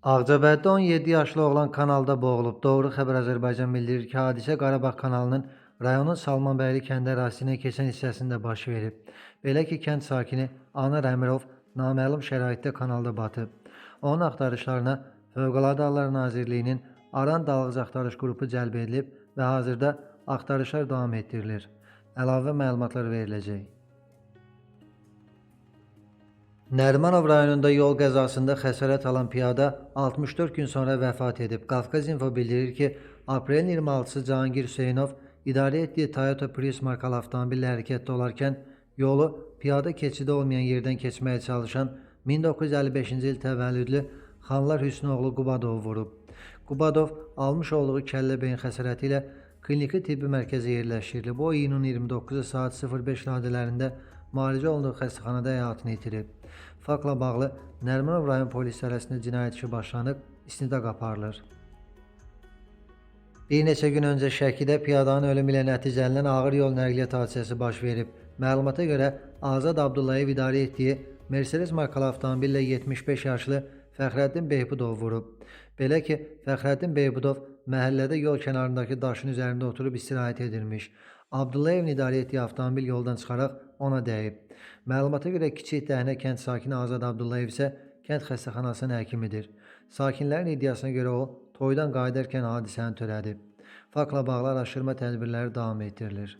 Ağcabədidə 17 yaşlı oğlan kanalda boğulub. Doğru Xəbər Azərbaycan bildirir ki, hadisə Qarabağ kanalının rayonun Salmanbəyli kəndi ərazisinə keçən hissəsində baş verib. Belə ki, kənd sakini Anar Əmirov naməlum şəraitdə kanalda batıb. Onun axtarışlarına Fövqəladə Hallar Nazirliyinin Aran Dalğıc Axtarış qrupu cəlb edilib və hazırda axtarışlar davam etdirilir. Əlavə məlumatlar veriləcək. Nərimanov rayonunda yol qəzasında xəsarət alan piyada 64 gün sonra vəfat edib. Qafqaz İnfo bildirir ki, aprelin 26-sı Cahangir Hüseynov idarə etdiyi Toyota Prius markalı avtomobillə hərəkətdə olarkən yolu piyada keçidi olmayan yerdən keçməyə çalışan 1955-ci il təvəllüdlü Xanlar Hüsnüoğlu Qubadovu vurub. Qubadov almış olduğu kəllə beyin xəsarəti ilə kliniki tibbi mərkəzə yerləşdirilib. O, iyunun 29-u saat 05 radələrində müalicə olunduğu xəstəxanada həyatını itirib. Faktla bağlı Nərimanov rayon polis idarəsində cinayət işi başlanıb, istintaq aparılır. Bir neçə gün öncə Şəkidə piyadanın ölümü ilə nəticələnən ağır yol nəqliyyat hadisəsi baş verib. Məlumata görə Azad Abdullayev idarə etdiyi Mercedes markalı avtomobillə 75 yaşlı Fəxrəddin Beybudovu vurub. Belə ki, Fəxrəddin Beybudov məhəllədə yol kənarındakı daşın üzərində oturub istirahət edirmiş. Abdullayevin idarə etdiyi avtomobil yoldan çıxaraq ona dəyib. Məlumata görə Kiçik Dəhnə kənd sakini Azad Abdullayev isə kənd xəstəxanasının həkimidir. Sakinlərin iddiasına görə o, toydan qayıdarkən hadisəni törədib. Faktla bağlı araşdırma tədbirləri davam etdirilir.